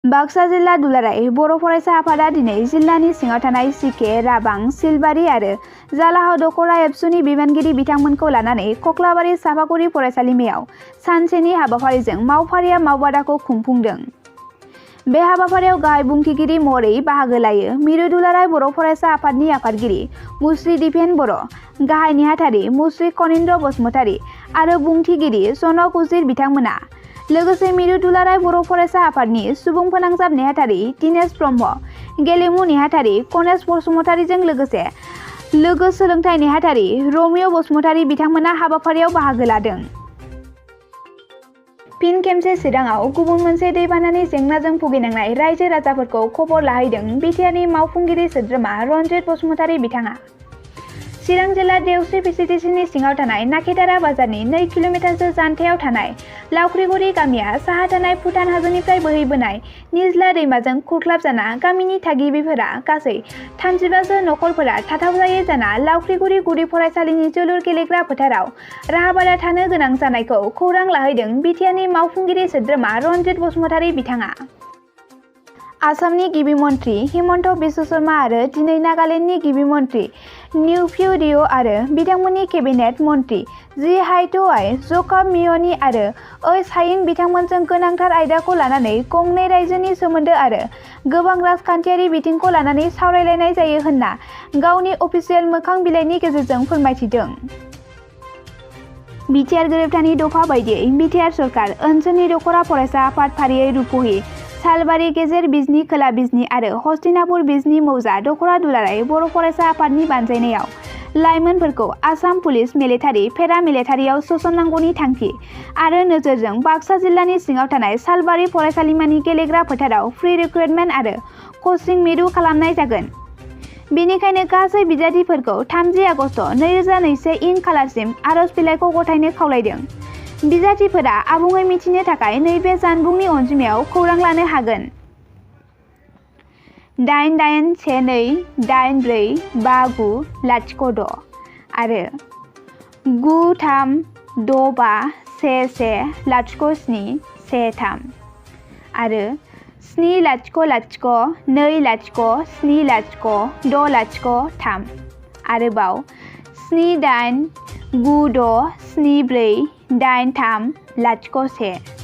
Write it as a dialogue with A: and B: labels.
A: बाक्सा जिल्ला दुलाराय बर' फरायसा आफादा दिनै जिल्लानि सिङाव थानाय सिके, राबां, सिलबारि आरो जालाहाव दखरा एबसुनि बिबानगिरि बिथांमोनखौ लानानै कक्लाबारि सापागुरि फरायसालिमायाव सानसेनि हाबाफारिजों मावफारिया मावबादाखौ खुंफुंदों। बे हाबाफारियाव गाहाय बुंथिगिरि महरै बाहागो लायो मिरु दुलाराय बर' फरायसा आफादनि आफादगिरि मुस्रि दिपेन बर', गाहाय नेहाथारि मुस्रि कनिन्द्र बसुमतारी आरो बुंथिगिरि सनक उजिर बिथांमोना। लोगोसे मिरु दुलाराय बर' फरायसा आफादनि सुबुं फोनांजाब नेहाथारि दिनेश ब्रह्म, गेलेमु नेहाथारि कनेश बसुमतारीजों लोगोसे लोगो सोलोंथाइ नेहाथारि रमिय बसुमतारी बिथांमोना हाबाफारियाव बाहागो लादों। फिन खेबसे चिराङाव गुबुन मोनसे दैबानानि जेंनाजों भुगिनांनाय रायजो राजाफोरखौ खबर लाहैदों बिटिआरनि मावफुंगिरि सोद्रोमा रन्जित बसुमतारी बिथाङा। चिरां जिल्ला देवस्रि पिसिडिसिनि सिङाव थानाय नाकेदारा बाजारनि 2 किल'मिटारसो जानथायाव थानाय लावख्रिगुरि गामिया साहा थानाय भुटान हाजोनिफ्राय बोहैबोनाय निज्ला दैमाजों खुरख्लाबजाना गामिनि थागिबिफोरा गासै 35 नखरफोरा थाथावजायै जाना लावख्रिगुरि गुदि फरायसालिनि जोलुर गेलेग्रा फोथाराव राहाबादा थानो गोनां जानायखौ खौरां लाहैदों बिटिआरनि मावफुंगिरि सोद्रोमा रन्जित बसुमतारी बिथाङा। आसामनि गिबि मन्त्रि हिमन्त बिश्व शर्मा आरो दिनै नागालेण्डनि गिबि मन्त्रि निफ्यु रिअ आरो बिथांमोननि केबिनेट मन्त्रि जि हाइट'आइ जकाब मिय'नि आरो ओइस हायिं बिथांमोनजों गोनांथार आयदाखौ लानानै गंनै रायजोनि सोमोन्दो आरो गोबां राजखान्थियारि बिथिंखौ लानानै सावरायलायनाय जायो होनना गावनि अफिसियेल मोखां बिलाइनि गेजेरजों फोरमायथिदों। बिटिआर गोरोबथानि दफा बायदियै बिटिआर सरकार ओनसोलनि दखरा फरायसा आफाद फारियै रुपहि, सालबारि गेजेर बिजनी, खोला बिजनी आरो हस्तिनापुर बिजनी मौजा दखरा दुलाराय बर' फरायसा आफादनि बानजायनायाव लाइमोनफोरखौ आसाम पुलिस मिलिटारि पेरा मिलिटारियाव सोसननांगौनि थांखि आरो नोजोरजों बाक्सा जिल्लानि सिङाव थानाय सालबारि फरायसालिमानि गेलेग्रा फोथाराव फ्रि रिक्रुटमेन्ट आरो कचिं मिरु खालामनाय जागोन। बेनिखायनो गासै बिजाथिफोरखौ 30 आगस्ट 2021 इं खालारसिम आरज बिलाइखौ गथायनो खावलायदों। बिजाथिफोरा आबुङै मिथिनो थाखाय नैबे जानबुंनि अनजिमायाव खौरां लानो हागोन। 8872845906 आरो 9365110713 आरो 70020700603 आरोबाव 7896748301।